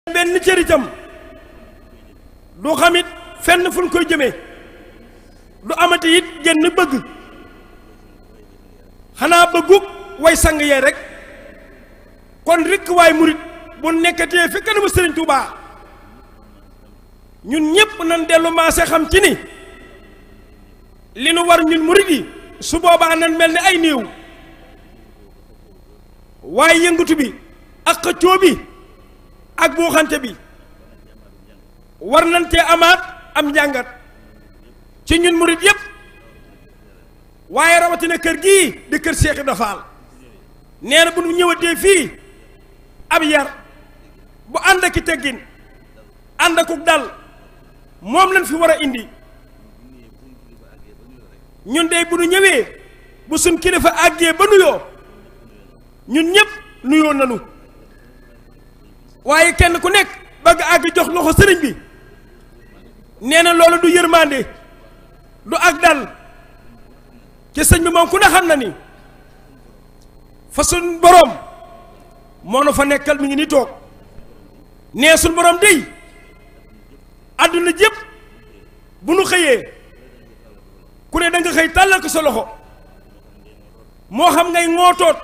benn cër itam du xamit fenn fu ñu koy jëmee du amati it genn bëgg xanaa bëggug way sang yee rek kon rek waay murit bu nekkatee fi kanamu Sëriñ Tuubaa ñun ñépp nan dellu maase xam ci ni li nu war ñun murit yi su boobaa nan mel ni ay néew waaye yëngatu bi ak xëccoo bi ak buuxante bi war nañ cee amaat am njàngat ci ñun murit yépp waaye rawatina kër gii di kër Cheikh Ibra Fall nee na bu ñu ñëwatee fii ab yar bu ànd ak i teggin ànd akuk dal moom lañ fi war a indi ñun dey bu ñu ñëwee bu suñ kilifa àggee ba nuyoo ñun ñëpp nuyoo nanu waaye kenn ku nekk bëgg àgg jox loxo sëriñ bi nee na loolu du yërmande du ak dal ci sëñ bi moom ku ne xam na ni fa suñ boroom moo nu fa nekkal mi ngi ni toog nee suñ boroom dey àdduna jépp bu nu xëyee ku ne da nga xëy tàllal ko sa loxo moo xam ngay ngootoot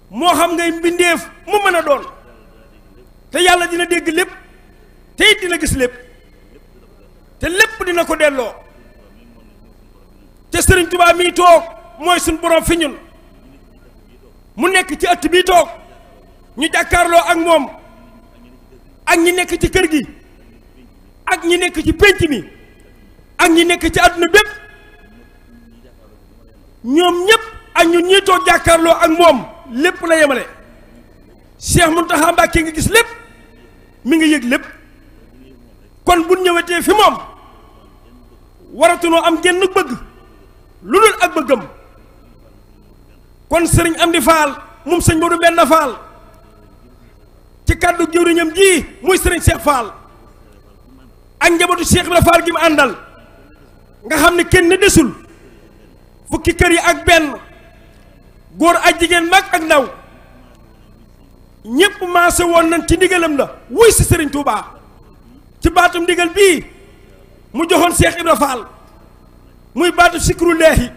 moo xam ngay mbindeef mu mën a doon te yàlla dina dégg lépp te it dina gis lépp te lépp dina ko delloo te Sëriñ Tuubaa mii toog mooy suñ borom fi ñun mu nekk ci ëtt bii toog ñu jàkkaarloo ak moom ak ñi nekk ci kër gi ak ñi nekk ci pénc mi ak ñi nekk ci àdduna bépp ñoom ñépp ak ñun ñii toog jàkkaarloo ak moom lépp la yemale Cheikh Mountakha Mbacké nga gis lépp mi ngi yëg lépp kon bu ñëwetee fi moom waratunoo am genn bëgg lu dul ak bëggam kon sëriñ Amdi Fall moom sëñ Modou Benn Fall ci kàddu jëwriñam ji muy sëriñ Cheikh Fall ak njabootu Cheikh Ibra Fall gi mu àndal nga xam ne kenn desul fukki kër yi ak benn góor ak jigéen mag ak ndaw ñépp maase woon nañ ci ndigalam la wuy si Sëriñ Tuubaa ci baatum ndigal bii mu joxoon Cheikh Ibra Fall muy baatu sikrullaahi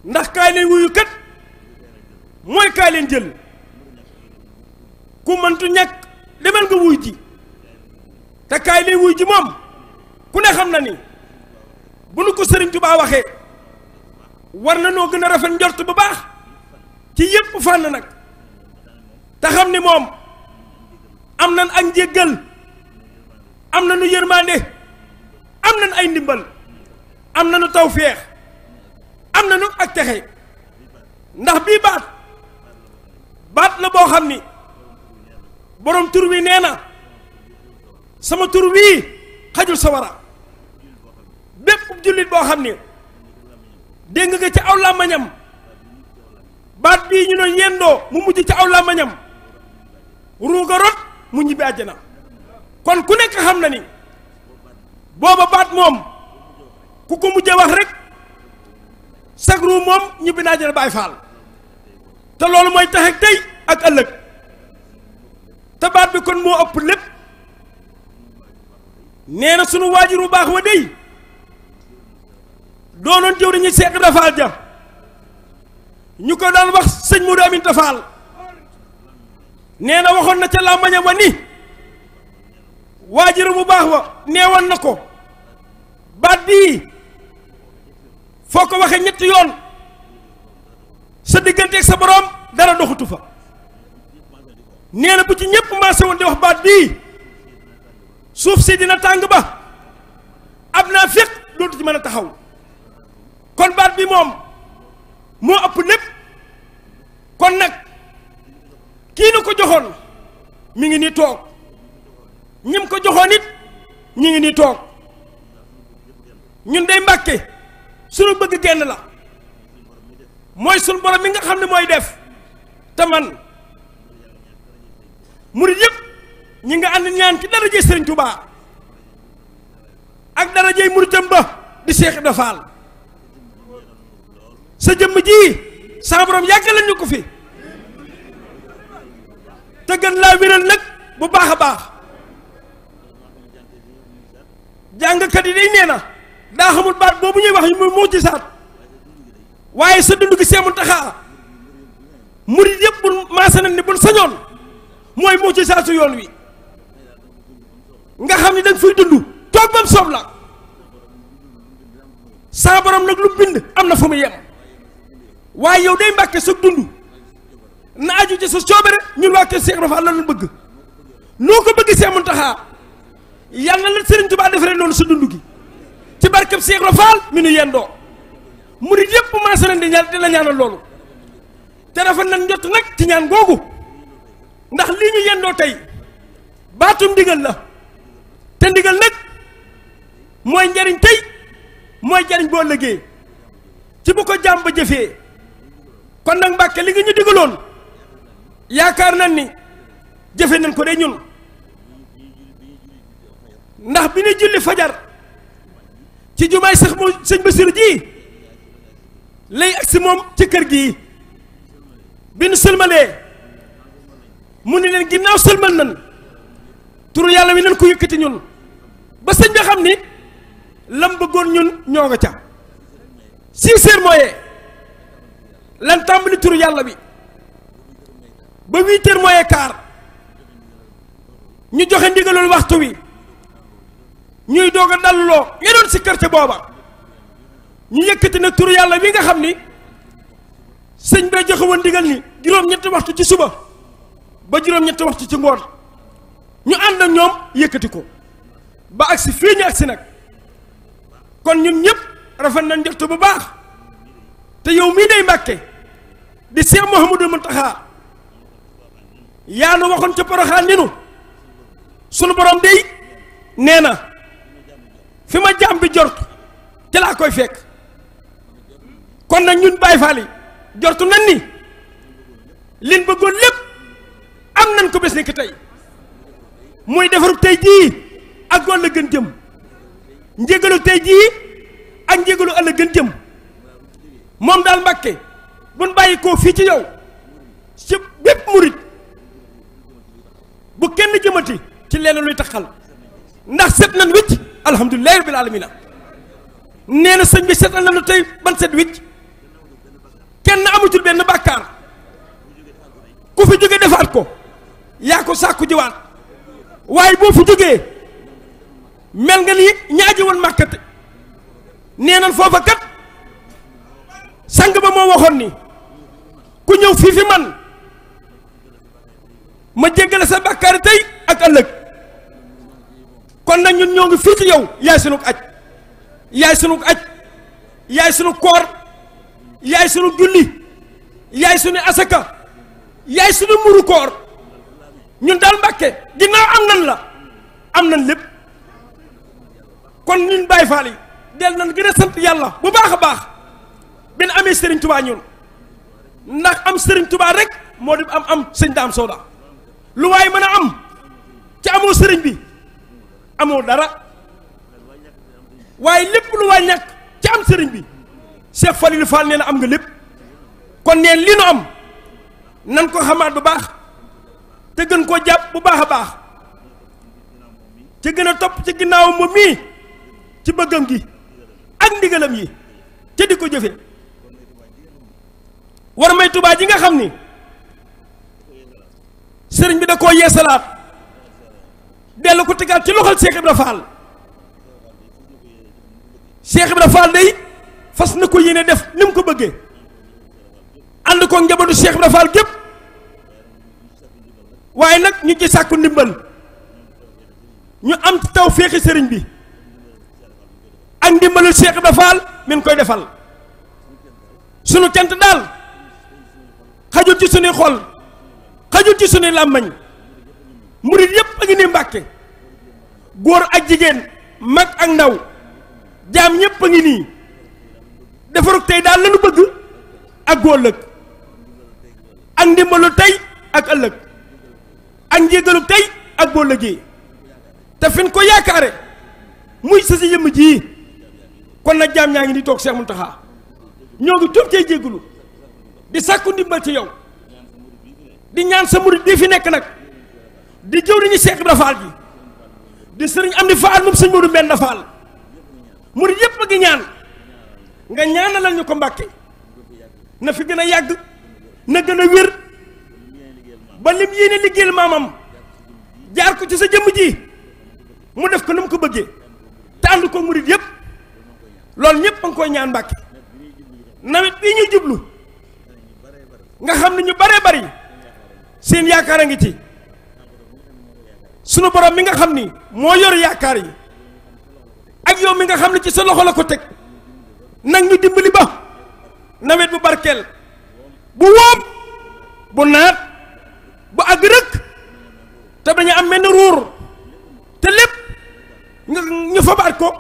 ndax kaay leen wuyu kat mooy kaay leen jël ku mëntu ñàkk demal nga wuy ji te kaay leen wuy ji moom ku ne xam na ni bu nu ko Sëriñ Tuubaa waxee war na noo gën a rafet njort bu baax ci yépp fànn nag te xam ni moom am nan ak njéggal am nanu yërmande am nan ay ndimbal am nanu tawféex am nanu ak texe ndax bii baat la boo xam ni borom tur wi nee na sama tur wii xajul sawara bépp jullit boo xam ni dégg nga ci aw làmmañam baat bii ñu doon yendoo mu mujj ci aw làmmañam ruuga rot mu ñibbi àjjana kon ku nekk xam na ni booba baat moom ku ko mujjee wax rek sag ruu moom ñibbi naa àjjana Baay Faal te loolu mooy tax ak tey ak ëllëg te baat bi kon moo ëpp lépp nee na sunu waajur bu baax wa dey doonoon jëwriñu Cheikh Ibra Fall ja ñu ko daan wax sëñ Modou Aminta Fall nee na waxoon na ca làmbañam wa ni waajur bu baax wa neewoon na ko baat bii foo ko waxee ñetti yoon sa digganteeg sa borom dara doxutu fa nee na bu ci ñépp maase woon di wax baat bii suuf si dina tàng ba ab naa féq dootu ci mën a taxaw kon baat bi moom moo ëpp lépp kon nag kii nu ko joxoon mi ngi nii toog ñim ko joxoon it ñi ngi nii toog ñun day Mbàkke sunu bëgg genn la mooy sunu borom mi nga xam ne mooy def te man murit yëpp ñi nga ànd ñaan ci darajey Sëriñ Tuubaa ak darajey muritam ba di Cheikh Ibra Fall sa jëmm ji sa borom yàggal ñu ko fi te gën laa wéral nag bu baax a baax jàngkat yi day nee na daa xamul baat boobu ñuy wax yi muy moo ci saat waaye sa dund gi Seex Muntaxa murid yëpp bu maasa nañ ni buñ sañoon mooy moo ci saatu yoon wi nga xam ni danga fiy dund toog bam soob la saa borom nag lu bind am na fu mu yem waaye yow day Mbàkke sa dund na aju ci sa coobare ñun waa kër Seex Ibra Faal la ñu bëgg noo ko bëgg Seex Muntaxa yàlla na la Sëriñ Tuubaa defaree noonu sa dund gi ci barkeb Seex Ibra Faal mi nu yendoo murid yëpp maasa nañ di la ñaanal loolu te rafet nañ njott nag ci ñaan googu ndax lii ñu yendoo tey baatum ndigal la te ndigal nag mooy njariñ tey mooy jariñ boo ëllëgee ci bu ko jàmm ba jëfee kon nag Mbàkke li nga ñu digaloon yaakaar nañ ni jëfe nañ ko de ñun ndax bi ñu julli fajar ci jumaay sax mu sëñ Basiru ji lay agsi moom ci kër gi bi nu sëlmalee mu ni leen ginnaaw sëlmal nan turu yàlla wi nan ko yëkkati ñun ba sëñ bi xam ni lam bëggoon ñun ñoo nga ca 6 heures mooyee lan tàmbali turu yàlla bi ba 8 heures mooyee quart ñu joxe ndigalul waxtu wi ñuy doog a dalloo ña doon si kër ca booba ñu yëkkati nag turu yàlla wi nga xam ni sëñ bi joxe woon ndigal ni juróom-ñetti waxtu ci suba ba juróom-ñetti waxtu ci ngoon ñu ànd ak ñoom yëkkati ko ba agsi fii ñu agsi nag kon ñun ñëpp rafet nañ njort bu baax te yow mii day Mbàkke di Seex Muhammadul Muntaxa yaa nu waxoon ca Poroxaan ni nu sunu borom day nee na fi ma jaam bi jort ci laa koy fekk kon nag ñun Baay Faal yi jortu nan ni liñ bëggoon lépp am nañ ko bés ni ki tey muy defaru tey jii ak goon la gën jëm njégalu tey jii ak njégalu ëllëg gën jëm moom daal Mbàkke buñ bàyyi koo fii ci yow ci bépp murit bu kenn jëmati ci leen luy taxal ndax set nañ wicc alhamdulillahi rabbil alamina nee na sëñ bi setal nañu tey ban set wicc kenn amatul benn bàkkaar ku fi jóge defaat ko yaa ko sàkku jiwaat waaye boo fi jógee mel nga ni ñaaji woon màkkate nee nan foofa kat sang ba moo waxoon ni ku ñëw fii fi man ma jéggale sa bàkkaar tey ak ëllëg kon nag ñun ñoo ngi fii ci yow yaay sunu aj yaay sunu aj yaay sunu koor yaay sunu julli yaay sunu asaka yaay sunu muru koor ñun daal Mbàkke ginnaaw am nan la am nan lépp kon ñun Baay Faal yi del nan gën a sant yàlla bu baax a baax benn amee Sëriñ Tubaa ñun ndax am Sëriñ Tubaa rek moo di am sëñ Daam Sooda lu waaye mën a am ci amoo sëriñ bi amoo dara waaye lépp lu waay ñàkk ci am sëriñ bi Cheikh Falilou Fall nee na am nga lépp kon neen li nu am nan ko xamaat bu baax te gën koo jàpp bu baax a baax ci gën a topp ci ginnaawam moom mii ci bëggam gi ak ndigalam yi te di ko jëfe war may Tuubaa ji nga xam ni sëriñ bi da koo yeesalaat dellu ko tegaat ci loxol Cheikh Ibra Fall Cheikh Ibra Fall day fas na ko yéene def ni mu ko bëggee ànd ko njabootu Cheikh Ibra Fall gépp waaye nag ñu ci sàkku ndimbal ñu am ci taw féexi sëriñ bi ak ndimbalul Cheikh Ibra Fall min koy defal sunu cant daal xajul ci sunuy xol xajul ci sunuy làmmañ murit yépp a ngi ni Mbàkke góor ak jigéen mag ak ndaw jaam ñépp a ngi nii defarug tey daal lañu bëgg ak gu ëllëg ak ndimbalu tey ak ëllëg ak njégalu tey ak boo ëllëgee te fin ko yaakaare muy sa si yëmm ji kon nag jaam ñaa ngi di toog Cheikh Mountakha ñoo ngi tuub cay jéggalu di sàkku ndimbal ci yow di ñaan sa murit bii fi nekk nag di jëwriñu Cheikh Ibra Fall ji di sëriñ Amdi Fall moom sëñ Modou Mbenda Fall murid yépp a ngi ñaan nga ñaanalal ñu ko Mbàkke na fi gën a yàgg na gën a wér ba lim yéene liggéeyal maamam jaar ko ci sa jëmm ji mu def ko na mu ko bëggee te ànd ko murid yépp loolu ñépp a ngi koy ñaan Mbàkke nawet bii ñuy jublu nga xam ne ñu baree bari seen yaakaar a ngi ci sunu borom mi nga xam ni moo yor yaakaar yi ak yow mi nga xam ne ci sa loxo la ko teg nag ñu dimbali ba nawet bu barkeel bu wóob bu naat bu àgg rëkk te bañ a am menn ruur te lépp nga ñu fabaat ko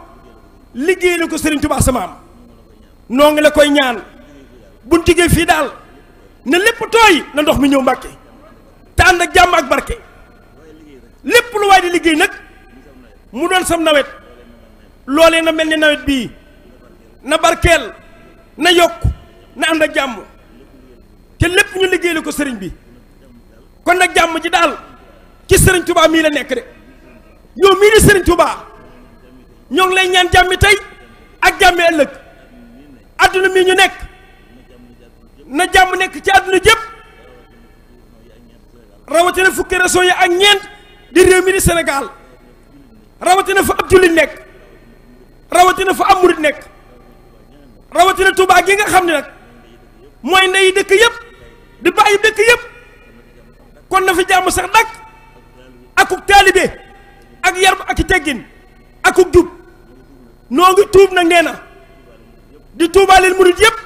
liggéey la ko Serigne Touba sama am noo ngi la koy ñaan buñ jógee fii daal ne lépp tooy na ndox mi ñëw Mbàkke te ànd ak jàmm ak barke lépp lu waay di liggéey nag mu doon sam nawet loolee na mel ni nawet bii na barkeel na yokk na ànd ak jàmm te lépp ñu liggéey la ko sëriñ bi kon nag jàmm ji daal ci Serigne Touba mii la nekk de yow mii di Serigne Touba ñoo ngi lay ñaan jàmmi tey ak jàmmi ëllëg adduna mii ñu nekk na jàmm nekk ci adduna jëpp rawatina fukki régions yi ak ñeent di réew mi di Sénégal rawatina fa ab jullit nekk rawatina fa ab murit nekk rawatina Touba gi nga xam ne nag mooy ndeyi dëkk yëpp di bàyyi dëkk yëpp kon na fi jàmm sax dakk akuk taalibe ak yar ak i teggin akuk jub noo ngi tuub nag nee na di tuubaaleel murit yëpp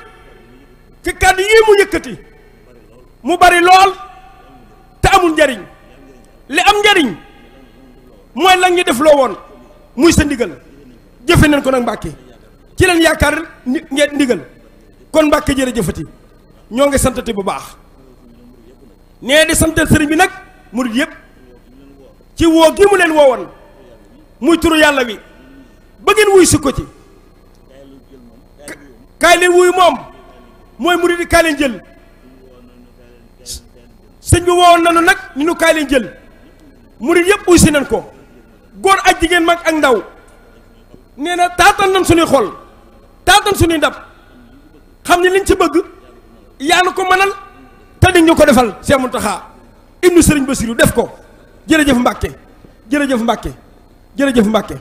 ci kàddu yii mu yëkkati mu bari lool te amul njariñ li am njariñ mooy lan ñu def loo woon muy sa ndigal jëfe nañ ko nag Mbàkke ci leen yaakaar ngeen ndigal kon Mbàkke jërëjëfati ñoo ngi santati bu baax nee di santal sëriñ bi nag murid yëpp ci woo gi mu leen woowoon muy turu yàlla wi ba ngeen wuy si ko ci kaay leen wuy moom mooy murid yi kaay leen jël sëñ bi woowoon nanu nag ñu nu kaay leen jël murid yëpp wuy si nañ ko góor ak jigéen mag ak ndaw nee na taatan nañ suñuy xol taatan suñuy ndab xam ne liñ ci bëgg yaa nu ko mënal te di ñu ko defal Cheikh Mountakha ibnu Serigne Bassirou def ko jërëjëf Mbàkke jërëjëf Mbàkke jërëjëf Mbàkke